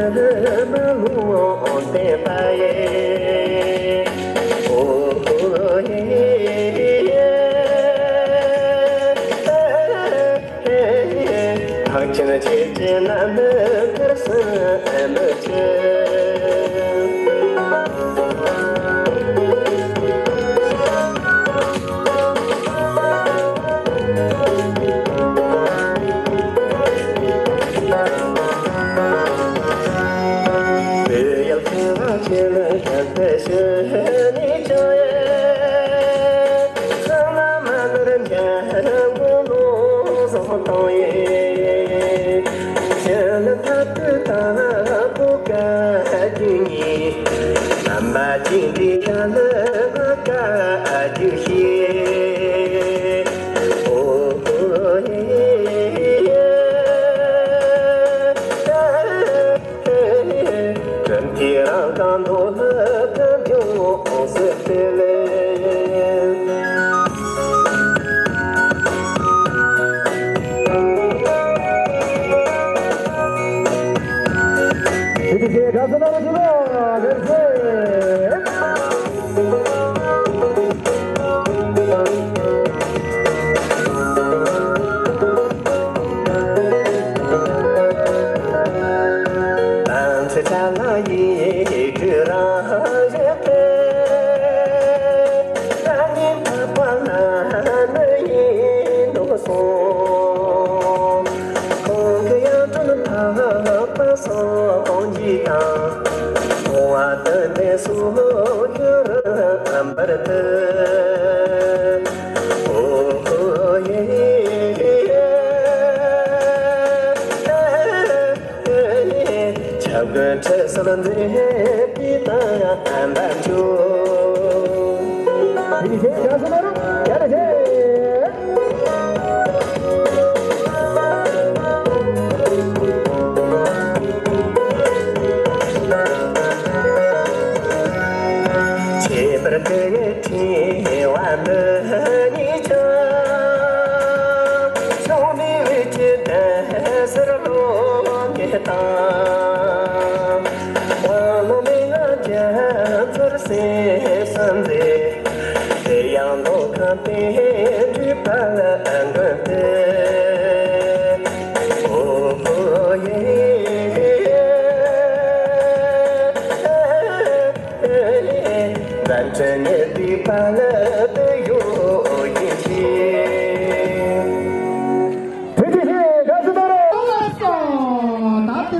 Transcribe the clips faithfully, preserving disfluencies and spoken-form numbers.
ད་དེ་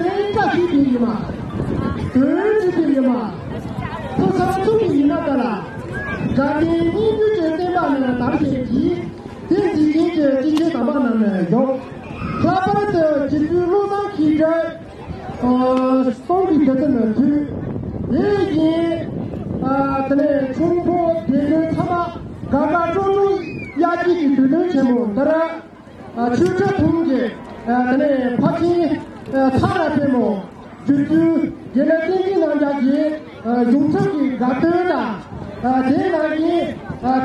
རིང་བཀྲ་ཤིས་པའི་ཉི་མ། དོན་གཅིག་པའི་ཉི་མ། ཕོ་བྲང་ཚུགས་པའི་ཉི་མ་དག་ལ། དགའ་ལྡན་སྙན་བརྒྱུད་ཀྱི་བསྟན་པ་རྣམས་དར་ཞིང་རྒྱས། དེ་འཛིན་མཁན་གྱི་སྐྱེས་ཆེན་དམ་པ་རྣམས་ནས་མགྱོགས། ལྷག་པར་དུ་རྒྱུད་སྟོད་བློ་བཟང་ཁྱེད་ཀྱིས་གསུང་གི་དུས་ཚོད་ནས་ཐོས། དེ་བཞིན་དེ་ནས་ཁྱུང་པོ་སྡེ་དགོན་ཚང་མ་དགའ་དགའ་སྤྲོ་སྤྲོ་དབྱར་སྐྱིད་ཀྱི་དུས་སྟོན་ཆེན་མོ་འདིར། ཆོས་ཁྲི་དྲུང་གི་དེ་ནས་ཕ་ཆེན་ཚ་ར་པད་མོ། བསྒྱུར་རྒྱུ་དགེ་ལེགས་བསྟན་འཛིན་རྣམ་རྒྱལ་གྱིས་གཞུང་ཚབ་ཀྱི་དགའ་སྟོན་དང་། དེའི་ནང་བཞིན་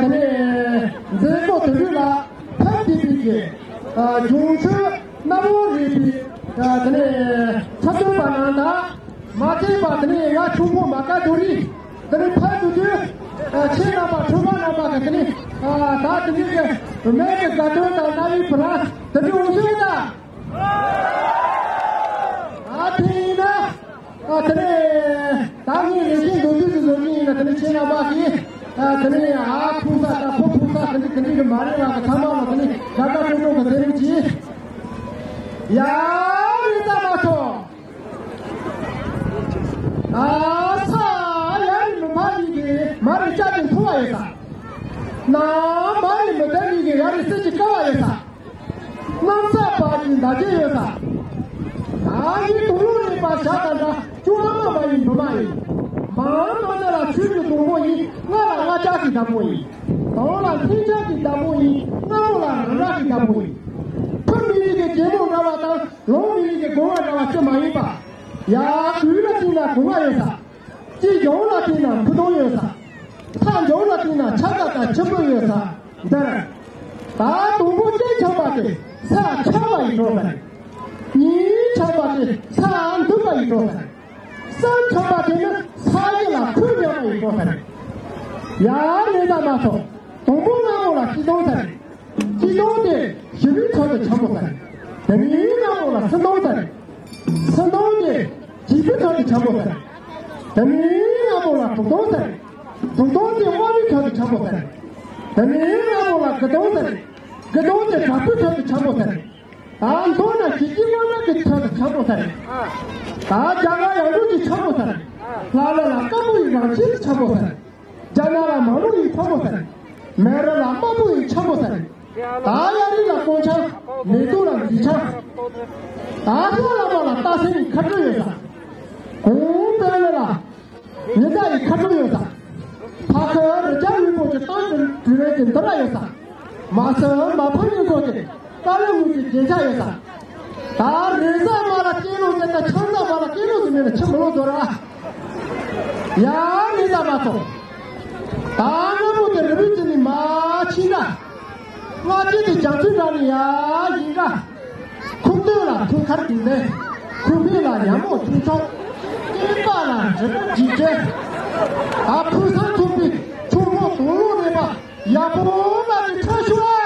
དེ་ནས་མཛད་སྒོ་དེ་དུས་ལ་ཕེབས་བསྡད་པའི་གི་གཞུང་ཚབ་སྣ་བོ་རིག་པའི་དེ་ནས་ཚབ་དོན་པ་རྣམས་དང་། མ་ཚད་པ་དེ་ནས་ང་ཁྱུང་པོ་མ་ཀ་རྡོ་རི་དེ་ནས་ཕེབས་འདུག་དུས། ཁྱེད་རྣམ་པ་ཁྲོས་མ་རྣམ་པ་གི་དེ་ནས་ད་དེ་འདྲའི་གི་སྨན་གྱི་དགའ་སྟོན་དང་རྣ་བའི་བུ་ར་དེ་འདྲའི་འོང་ཤོག་ད། ཨ་དེ་ཡིན་ན། ཨ་དེ་ནས་ད་ངས་ལས་བྱེད་མདོར་བསྡུས་སུ་བཟོ་གི་ཡིན་ན། དེ་ནས་ཁྱེད་རྣམ་པ་གིས་ཨ་དེ་ནས་ཨ་ཕུག་ས་དང་ཕོ་ཕུག་ས་དེ་འདྲ་དེ་འདྲ་གི་མ་རེད་བ་གི་ཚང་མ་ལ་དེ་ནས་དགའ་དགའ་སྤྲོ་སྤྲོ་གི་ཟེར་རོགས་གྱིས། ཡ་རེད་ད་མ་ཐོ། ཨ་ས་ཡ་རེད་མི་ཕ་ཡིན་གི་མ་རེད་ཅག་དེ་མཐོ་བ་ཡོད་ས། ན་མ་རེད་མི་ལྡན་ཡིན་གི་ཡ་རེད་སེ་ཅི་དཀའ་བ་ཡོད་ས། གནམ་ས་བར་གྱི་མདའ་རྒྱན་ཡོད་ས། ཨ་ཡི་དུང་ལོ་རེད་པ་ཞག་དང་འདྲ་ཅུང་ཨ་མ་མ་ཡིན་འགྲོ་མ་ཡིན། མ་མ་ན་ལ་ཆོས་ཀྱི་སྡོང་པོ་ཡིན། ང་ལ་ང་ཅག་གི་བདག་པོ་ཡིན། དང་ལ་ལྷན་ཅག་གི་བདག་པོ་ཡིན། ང་མོ་ལ་རང་རང་གི་བདག་པོ་ཡིན། ཐུབ་མི་ཡིན་གྱི་རྒྱལ་མོ་འདྲ་བ་དང་ལོང་མི་ཡིན་གྱི་དགོན་པ་འདྲ་བ་ཅི་མ་ཡིན་པ། ཡ་གུས་ལ་བརྟེན་ན་དགོན་པ་ཡོད་ས། ཅི་འཇོག་ལ་བརྟེན་ན་ཕུ་ཐུང་ཡོད་ས། ཐག་འཇོག་ལ་བརྟེན་ན་ཆབ་ཀ་དང་ཆུ་བུར་ཡོད་ས། འདིར། ད་དུང་པོ་སྤྱན་ཆབ་པ་དེ་ས་ཆགས་པ་ཡི་གྲོགས་ས། ཉིན་ཆགས་པ་དེ་ས་འདུག་པ་ཡི་གྲོགས་ས། ཙམ་ཆགས་པ་དེ་ནི་ས་ཡི་ལ་ཁོད་ཉམས་པ་ཡིན་དགོས་ས་རེད། ཡ་རེད་ད་མ་སོང་། དང་པོ་སྔ་མོ་ལ་སྤྱི་དོན་ས་རེད། སྤྱི་དོན་དེ་ཞི་བའི་ཚུལ་དུ་འཆང་དགོས་ས་རེད། དེ་ནས་སྔ་མོ་ལ་སྲིད་དོན་ས་རེད། སྲིད་དོན་དེ་བྱིས་པའི་ཚུལ་དུ་འཆང་དགོས་ས་རེད། དེ་ནས་སྔ་མོ་ལ་གྲུབ་དོན་ས་རེད། གྲུབ་དོན་དེ་དབང་བའི་ཚུལ་དུ་འཆང་དགོས་ས་རེད། དེ་ནས་སྔ་མོ་ལ་དགུ་དོན་ས་རེད། དགུ་དོན་དེ་དྲག་པོའི་ཚུལ་དུ་འཆང་དགོས་ས་རེད། ད་མདོར་ན་ཞི་བྱེད་དབང་ཕྱུག་གི་ཚུལ་དུ་འཆང་དགོས་ས་རེད། ད་རྒྱ་གར་ཡང་སྒྲུབ་ཀྱི་འཆང་དགོས་ས་རེད། ལྷ་ལ་ལ་དཀར་པོ་ཡི་རང་བཞིན་དུ་འཆང་དགོས་ས་རེད། རྒྱ་ནག་ལ་མ་ལུག་ཡི་འཆང་དགོས་ས་རེད། མེ་རི་ལ་དམར་པོ་ཡི་འཆང་དགོས་ས་རེད། ད་ཡ་རི་ལ་དཀོན་ཆང་མེ་ཏོག་ལ་འདི་ཆང་། ད་ལྷ་བླ་མ་ལ་རྟ་སེང་གི་ཁ་སྤྲོད་ཡོད་ས། གོང་དཔོན་ལ་ལ། ཉི་ཟླ་ཡི་ཁ་སྤྲོད་ཡོད་ས། ཕ་ཁ་རི་རྒྱ་ལུས་པོ་གི་ཏང་གི་དྲི་རལ་གྱི་འདི་ར་ཡོད་ས། མ་སི་མ་ཕ་ཉིན་གོ་གི་ཏཱ་ལི་ངོས་ཀྱི་རྒྱན་ཆ་ཡོད་ས། ད་རེས་གཟའ་མ་ལ་སྐྱེས་ལོ་ཟེར་ད་ཆང་གཟའ་མ་ལ་སྐྱེས་ལོ་ཟེར་མེད་ན་ཆི་མི་ལོ་ཟོ་ར། ཡ་མི་ད་མ་ཐོག་ད་སྔ་མོ་དེ་རི་བོའི་དཀྱིལ་ནས་མ་ཕྱིན་ན། སྔ་རྗེས་དེ་རྒྱ་མཚོའི་བྲག་ནས་ཡ་ཡིན་ར། ཁུག་རྟོད་ལ་ཐུག་ཁར་དུས་ལས། ཁུག་པའི་ལ་ཉ་མོ་ཐུག་ཆོག་སྐེད་པ་ལ་འབྲི་པོ་འཇིགས་བྱེད། ད་ཕུགས་བསམ་ཐུག་པའི་ཆུ་མོ་དུང་ལོ་རེད་པ་ཡག་པོ་མ་དེ་ཁྲ་ཤོག་ཨ།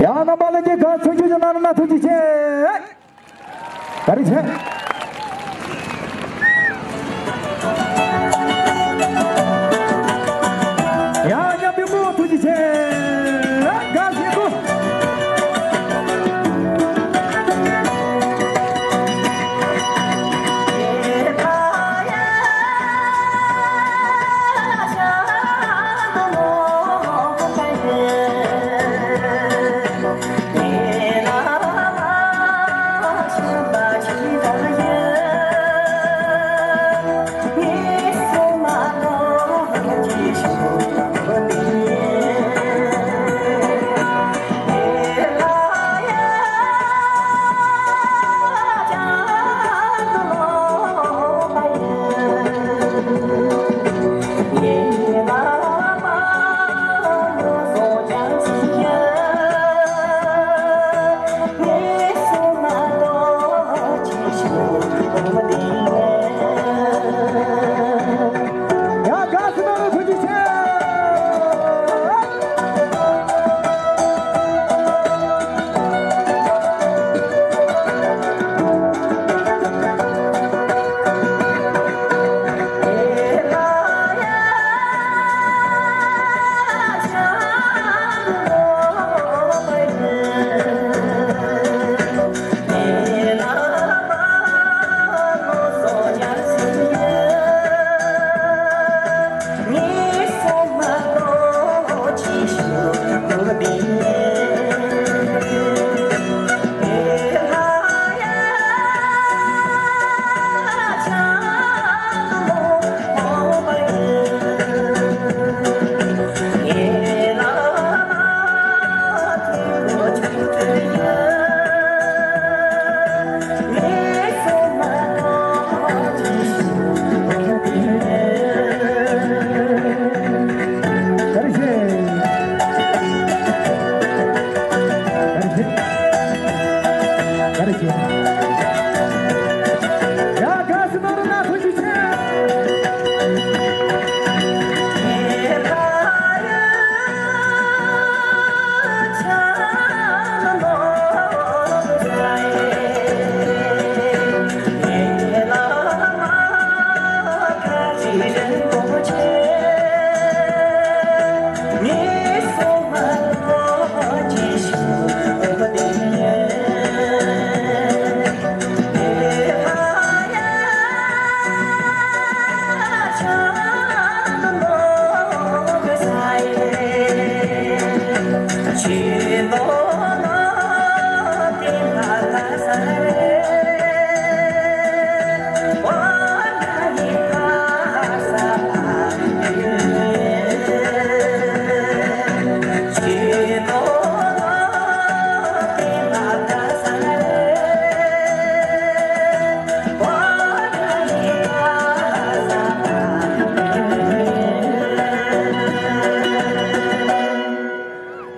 ཡང་རྣམ་པ་ལྷན་རྒྱས་ག་ཚོད་ཆུ་ཆུ་ན་ན་ན་ཐུགས་རྗེ་ཆེ། ག་རེ་བྱས། ཡང་མཉམ་པའི་སྐུ་ཐུགས་རྗེ་ཆེ། ག་ཞིག་སྐུ།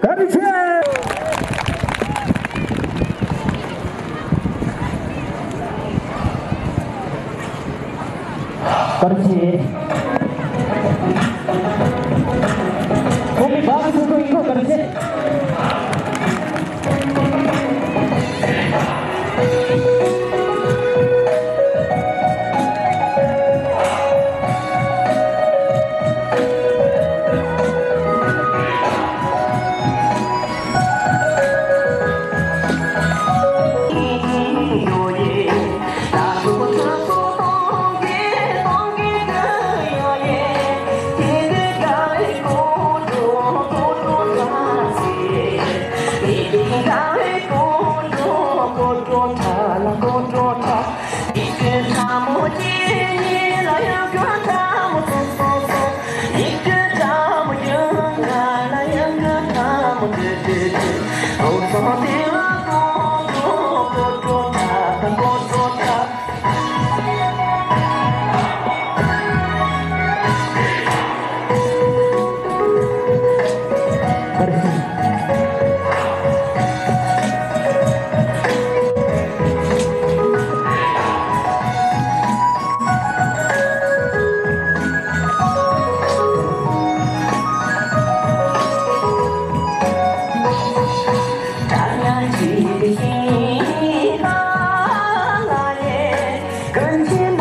བཀའ་དྲིན་ཆེ། བཀའ་དྲིན་ཆེ། ཁོང་གི་བག་སུ་ཁོ་ཡིན་ཁོ་བཀའ་དྲིན་ཆེ། ཁྱེད་འཕགས་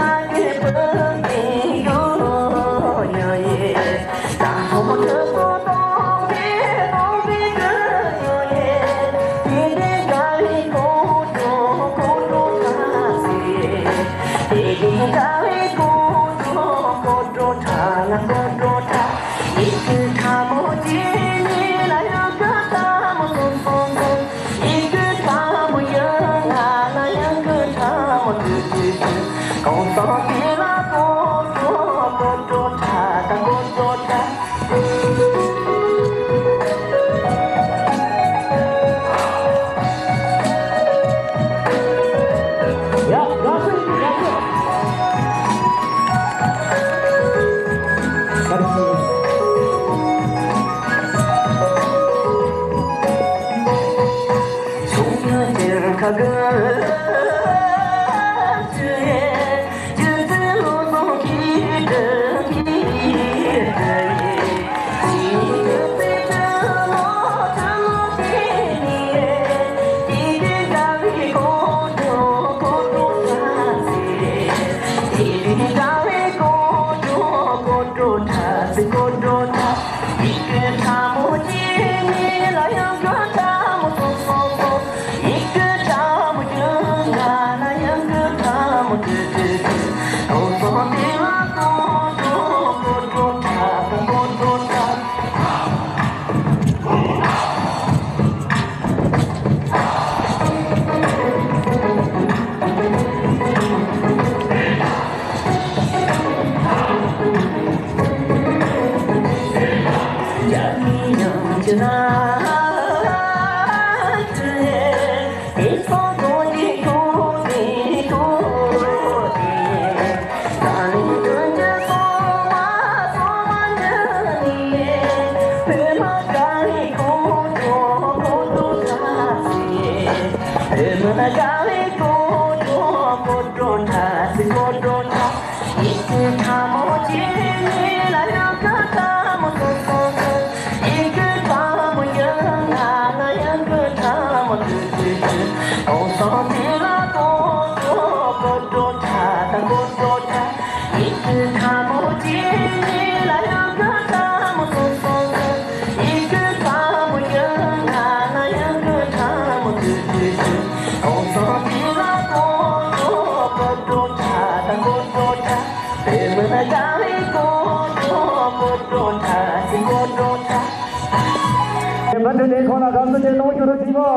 མཆོད་རྟེན་ཁོང་ལ་དགའ་བསུ་ཆེ་གནང་རྒྱུ་རུ་ཐིག་གོ།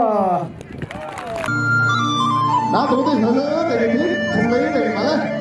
ན་དུང་དེ་ལྷོད་ལྷོད་དེ་གི་དེ་ཐུང་ལེ་དེ་གི་མ་ལ།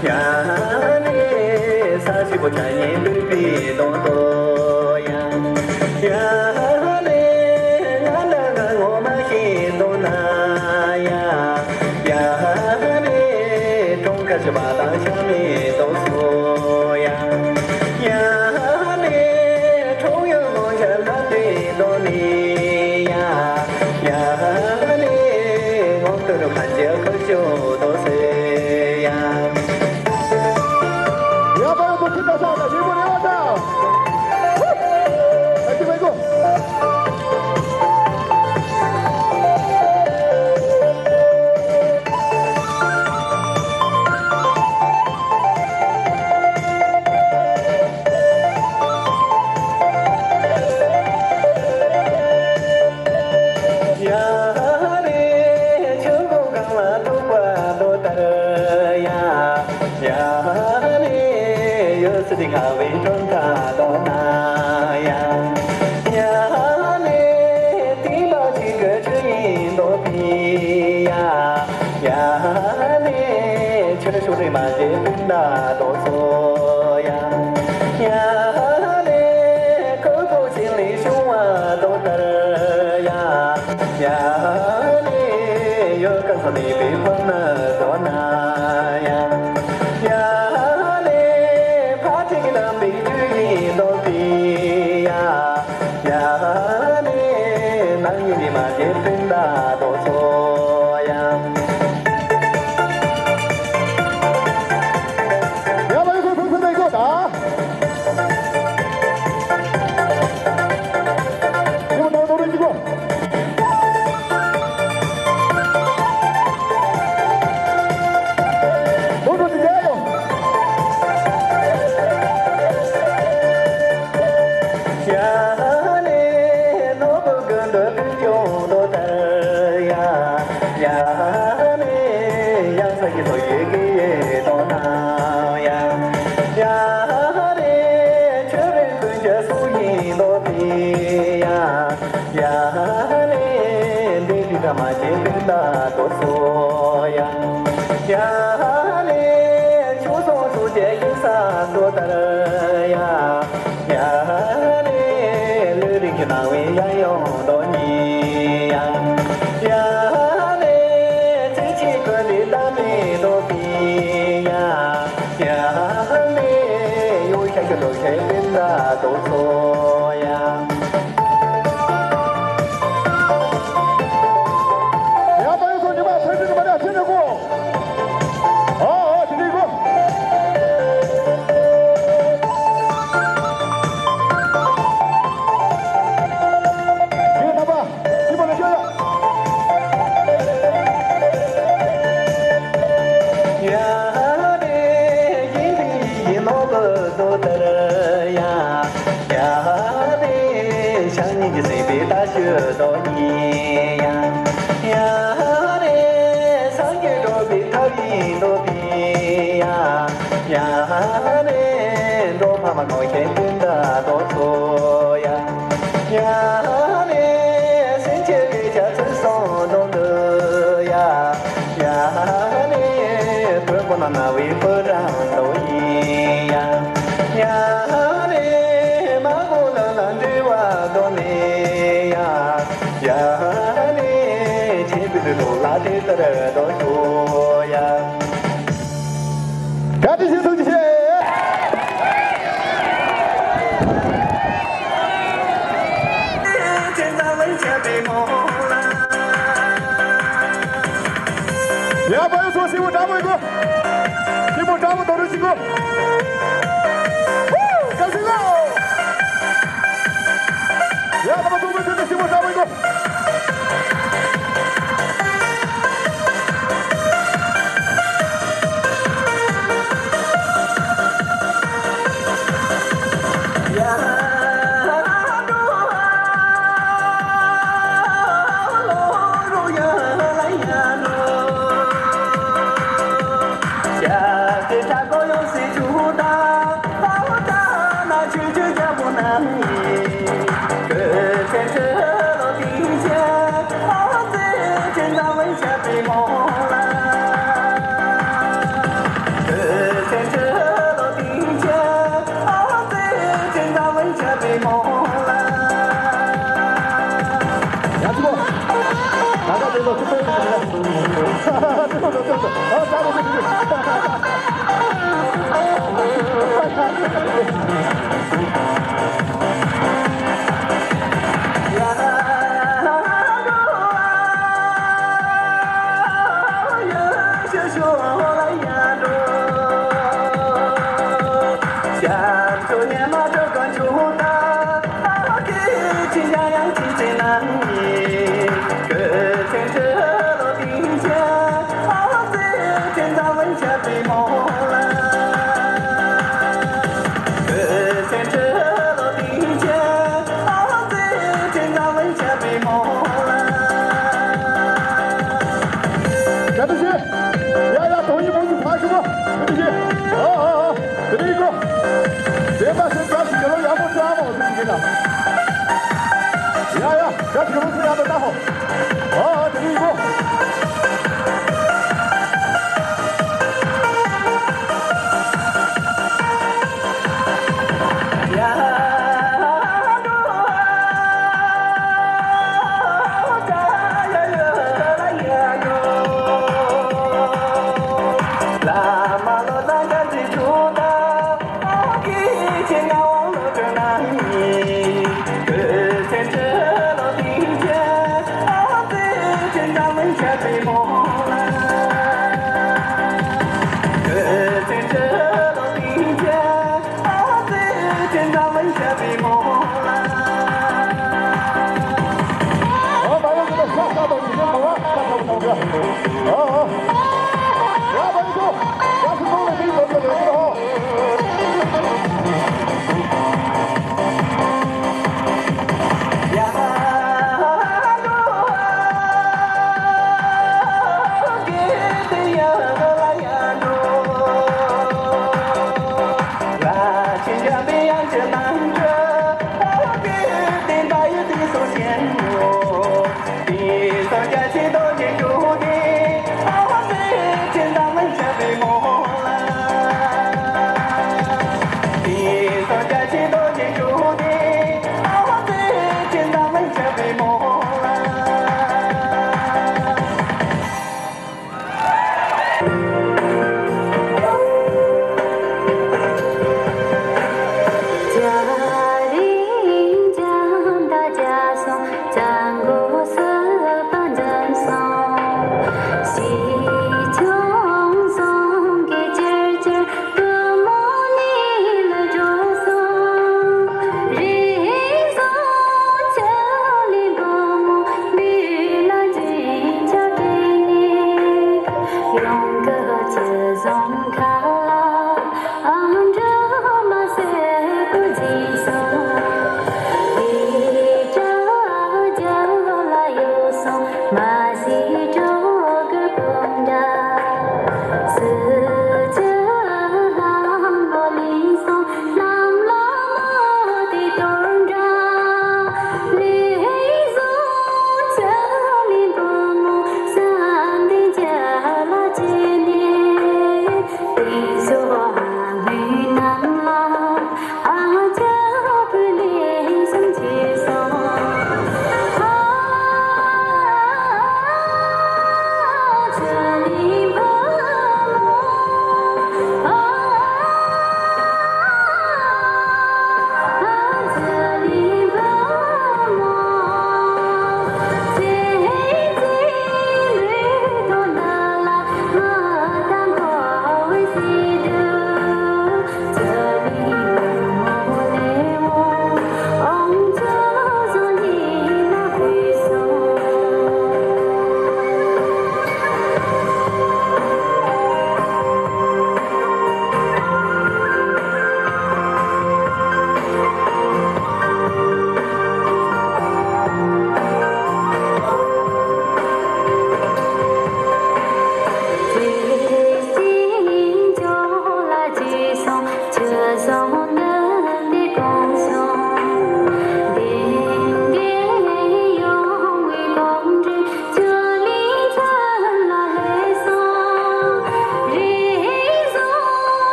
ཡ་ནི་ས་སྲིན་པོ་ཆ་གཉིས་འདུས་པའི་དོན་དུ་ཡ། ཡ་ནི་ང་འདྲ་ང་ངོ་མ་ཤེས་འདུག་ན་ཡ། ཡ་ནི་གྲོང་ཁྱེར་ཆེ་བ་དང་ཤ་མེད་དུ་སོང་ཡ། ཡ་ནི་ཁྲོམ་ཡུལ་ངོ་ཤར་ལ་བལྟས་འདུག་ནི་ཡ། ཡ་ནི་ངོ་ལྟོས་ཁ་འབྱེད་ཁུ་བྱུག་ཏུ་ཟེར་ཡ། ཡ་པ་ཡོ་པོ་ཁྱི་ད་ས་ད་ཡི་པོ་རེ་བ་ད། ཨ་ཅི་མེ་གོ། ཡ་རེ་ཆུ་བོ་གང་ལ་ཐུག་པ་དོ་ལྟར་ཡ། ཡ་རེ་ཡོད་སྲིད་དེ་ཁ་བའི་གྲོང་ཁ་དོ་ན་ཡ། ཡ་རེ་དེ་འབའ་ཅིག་གི་ཆུ་ཡིན་དོ་པི་ཡ། ཡ་ནི་ཆུ་ཤུགས་རིང་མ་ཞིག་སྤུན་ཟླ་དོ་སོ་ཡ། ཡ་ནི་ཁོ་ཁོ་ཞིག་ལས་བྱུང་བ་དོ་ལྟར་ཡ། ཡ་ནི་ཡོད་ཀ་སོ་ནི་པའི་ཕུ་ནུ་དོ་ན་ཡ། ཡ་ནི་ཕ་ཐིག་དམ་པའི་རྒྱུ་ཡིན་དོ་པི་ཡ། ཡ་ནི་ནང་ཡིན་ནི་མ་ཡིན་སྤུན་ཟླ་དོ་སོ་ཡ། ཡ་ལ་ཡོད་ཁོ་ཁོ་ཁོ་ནས་ཡོད་ད། ཡོད་ད་དོ་རུ་ཅི་གོ། དོ་རུ་ཅི་ཡ་ཡོད། ཡ་ནི་ནོར་བུ་དགུན་འདུ་ཀུན་འབྱུང་དོ་ལྟར་ཡ། ཡ་ནི་ཡང་ས་ཀྱི་ལོ་ཡི་གི་ཡེ་དོ་ན་ཡ། ཡ་ནི་ཆུ་རིན་ཀུན་གྱི་སུ་ཡིན་དོ་པི་ཡ། ཡ་ནི་འདི་རི་ད་མ་ཅི་སྤུན་ཟླ་དོ་སོ་ཡ། ཡ་ནི་ཆུ་སོང་སུ་ཅེ་ཡིན་ས་དོ་ལྟར་ཡ། ཡ་ནི་ལུས་རིགས་ཀྱི་སྣང་བའི་ཡ་ཡོང་དོ་ནི་ཡ། ཡ་ནི་ཚེ་ཆེ་ཀུན་ལས་ལྟ་མི་དོ་པི་ཡ། ཡ་ནི་ཡོ་ཤ་ཤ་ལོ་ཤ་སྤུན་ཟླ་དོ་སོ་ཡ། ཡ་པ་ཡོ་སོ་ཉི་མ་ཚེ་ཆེ་ཉི་མ་ལ་ཆེ་ཉེ་གོ། ཨ་ཨ་དེ་ནི་གོ། ཡོད་ན་པ། ཅི་མ་ལ་ཤོད་ཡ། ཡ་རེ་ཡིན་རེ་ཡིན་ནོ་བུ་དོ་ལྟར་ཡ། ཡ་རེ་ཤ་ཉེ་གི་སྲིད་པའི་ལྟ་ཞུ་དོ་ཡིན་ཡ། ཡ་རེ་སངས་རྒྱས་འགྲོ་བའི་ཐབས་ཡིན་དོ་པི་ཡ། ཡ་ནི་འགྲོ་ཕ་མ་ངོ་ཤེས་སྤུན་ཟླ་དོ་ཚོ་ཡ། ཡ་ནི་སེམས་ཅན་རེ་ཆ་ཚུལ་སོང་དོ་འདི་ཡ། ཡ་ནི་བོད་པོ་ན་ན་བའི་བུ་རང་དོ་ཡིན་ཡ། ཡ་ནི་མ་གོ་ལ་ལ་འདྲི་བ་དོ་ནི་ཡ། ཡ་ནི་ཆེ་བི་དུ་ལ་དེ་ལྟར་དོ་ཚོ་ཡ། བཀའ་དྲིན་ཆེ། ཐུགས་རྗེ་ཆེ། ཡ་བ་ཡོ་ཚོ་ཤི་བོ་འདྲ་པོ་ཡིན་གོ། ཤི་བོ་འདྲ་པོ་དོ་རུ་ཤི་གོ། ཧུ། སྐབས་ཤིག་ལོ། ཡ་བ་ཚོ་བོ་ཚོ་ཤི་བོ་འདྲ་པོ་ཡིན་གོ། ག་དུ་ཞེས། ཡ་ཡ། དོན་ཡིན་མོ་ཡིན། ཕ་ཞུ་གོ། ག་དུ་ཞེས། ཨ་ཨ་ཨ། དེ་རིང་གོ། དེ་མ་ཟད་བཀྲ་ཤིས་དགེ་སློང་ཡག་པོ་ཅང་མོ་ཟེར་གྱི་ལ། ཡ་ཡ། བཀྲ་ཤིས་དགེ་སློང་ཚོ་ཡག་པོ་ལྟ་ཧོ། ཨ་ཨ། དེ་རིང་གོ།